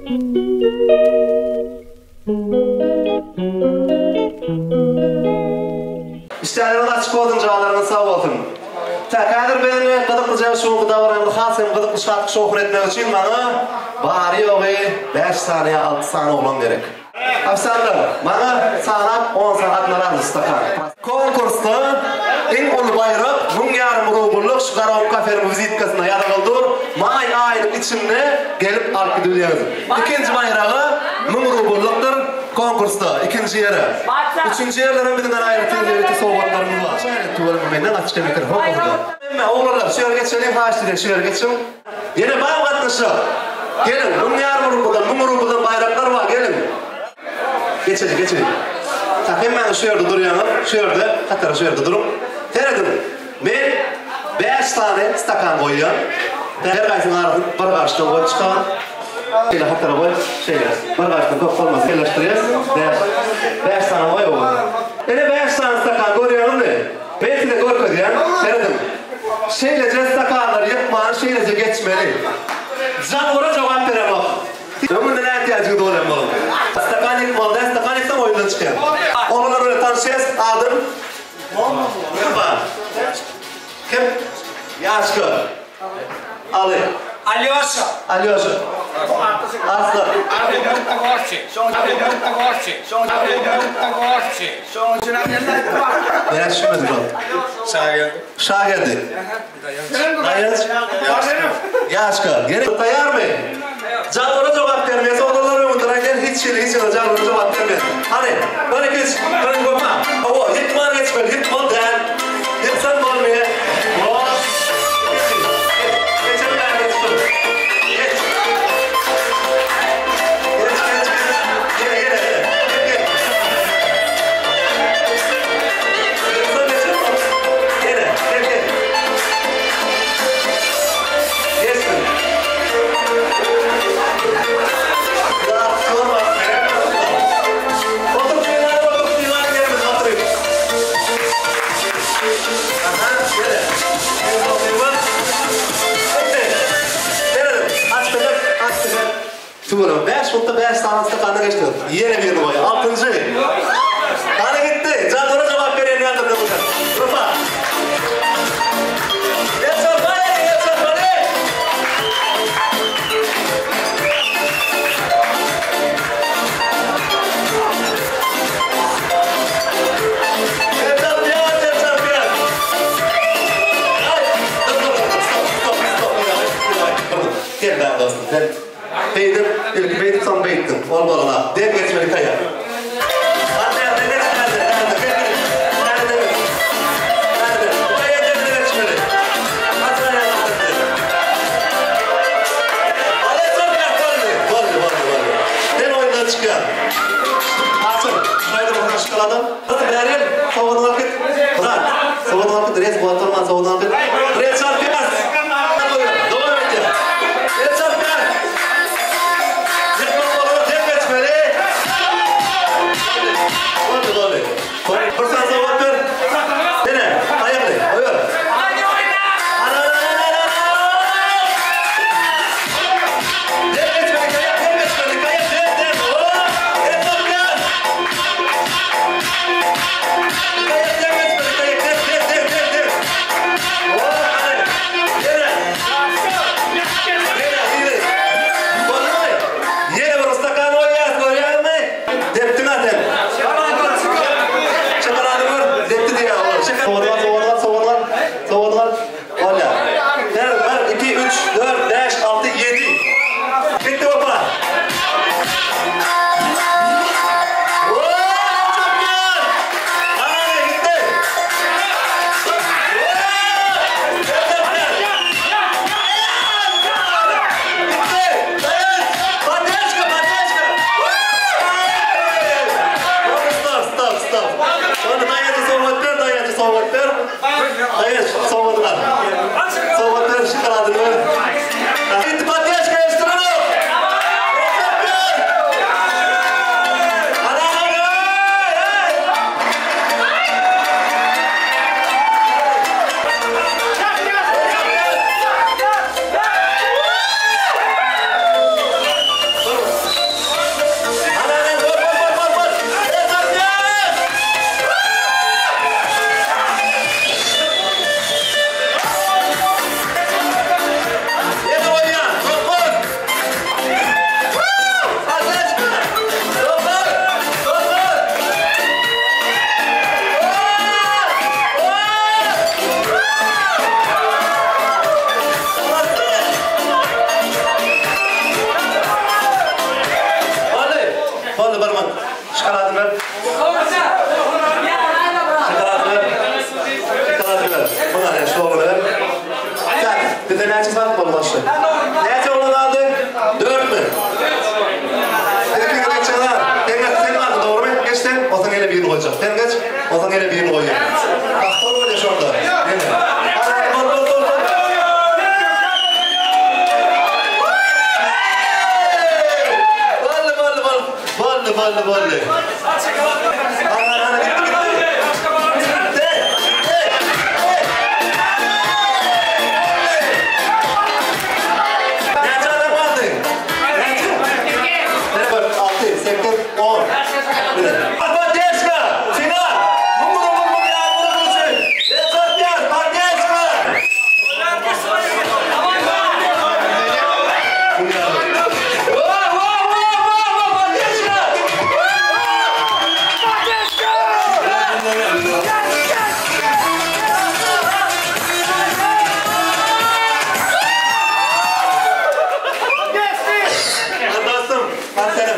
Işdälerňiz açyk bolsun janlaryňyz sag bolsun. Tak häzir biz indi gyzyklyja şu günki dabaramyzy has hem gyzykly şatlyk şowhun etmek üçin maňa bary ýogy bäş sany ýa alty sany oglan gerek. Ofisiantlar maňa sanap on sany odnorazly stakan. Konkursda iň uly baýrak müň ýarym rubullyk şu Garagum kafeniň wizitkasynda ýazylgy dur. Maý aýynyň içinde gelip alyp gidibilýäňiz. Ikinji baýraga 1000 rublykdyr konkursda ikinji ýere. Üçünji ýerlere biziň aýratyn ýörite sowgatlarymyz bar. Şeýle tüweleme menden açyk mikrofon boldy. Hemme oglanlar şu ýere geçeliň haýyşt edýän şu ýere geçiň. Ýene bar gatnaşjak. Geliň müň ýarym rubldan 1000 rubldan baýraklar bar geliň. Geçeliň geçeliň. Tak hemmäňiz şu ýerde durýaňyz şu ýerde hatara şu ýerde duruň. Serediň. Men bäş sany stakan goýýan. Her haýsynyň arasyny bir garşydan goýup çykaň. Şeýle hatara goý, şeýle. Bir garşydan köp bolmasyn. Ýerleşdirýäs. Bäş. Bäş sany goý ogul. Ine bäş sany stakan görýäňizmi? Men size görkezýän. Serediň. Şeýleje stakanlary ýykman şeýleje geçmeli. Janwara jogap beremok. Öňünden ätiýajyňy dolanmaly. Stakan ýykmaly däl, stakan ýyksaň oýundan çykýaň. Oglanlar bilen tanyşýas. Adym? Gurban. Kim? Ýaşka. Aly. Alýoşa. Alýoşa. Arslan. Näme düşünmedim şol? Şageldi. Şageldi. Daýanç. Ýaşka. Gerek taýarmy? Janlara jogap bermez. Oglanlar öňünde aýdýan hiç hili hiç hili janlara jogap bermez. Hany, bir iki üç, bir gopa. Hawa, ýykman geçmeli, ýykmaly däl. Ýyksaň bolmaýar. Hop. Geçen bäri geçdim. Geç. Geç, geç, geç. Gel, gel, gel. Gel, gel. Ýyksaň geçen Gel, gel, gel. Geçsin. Otur diýýän, otur diýýän ýerimiz oturyp. Aha, ýene. Açdyk, açdyk. Tüweleme, bäş minutda bäş sany stakanda geçdiňiz. Ýene birini goý. Altynjy. Hany gitdi. Janlara jogap berýän ýaly Rufa. El çarpaly, el çarpaly. El çarpýar, el çarpýar. Aý, dur, dur, dur, stop, stop, stop. Gel bäri dostum, sen beýdip, ilki beýdip, soň beýtdiň. Ol bolana. Dem geçmeli taýýar. Boldy, boldy. Bir sany sowgat ber. Ene, aýakly, goýber. Hadi oýna! Ana, ana, ana, ana, ana! Dem geçmeli, aýak, dem geçmeli, aýak, dem, dem. Hop! Dem, dem, dem. Aýak, dem geçmeli, aýak, dem, dem, dem, dem, dem. Hop, hany. Ýene. Ýene, ýene. Boldumy? Ýene bir stakan goýýas, görýäňizmi? Depdiň-ä sen. Şokolady gör, depdi diýýär olar. Sowatlar, sowatlar, sowatlar, sowatlar. Bolýar. Her bir, iki, üç, dört, bäş, alty, ýedi. Gitdi Wepa. Hany, gitdi. Gitdi. Daýanç. Podderžka, podderžka. Stop, stop, stop. Ony Daýanja sowgat ber, Daýanja sowgat ber. Daýanç, sowgadyny al. Sowgat ber, şokoladyny ber. Bizde näçe saat boldy başda? Näçe oglan galdy? Dörtmi? Sen ikiňi geçeňä. Sen geç, sen galdy, dogrymy? Geç sen, onsoň ýene birini goýjak. Sen geç, onsoň ýene birini goýýan. Faktor bolýar şonda. Ýene. Hany, hany, bol, bol, bol, bol. Boldy, boldy, boldy. Boldy, boldy, boldy. Hany, hany, hany, gitdi, gitdi. Hey, hey, hey. Näçe adam galdy? Näçe? 4, 6, 8, 10. Poddeşka! Final! Mumuru mumuru ýagmyr üçin. Let's poddeşka! Wow, wow, wow, wow, wow, poddeşka! Dostum, hadi selam.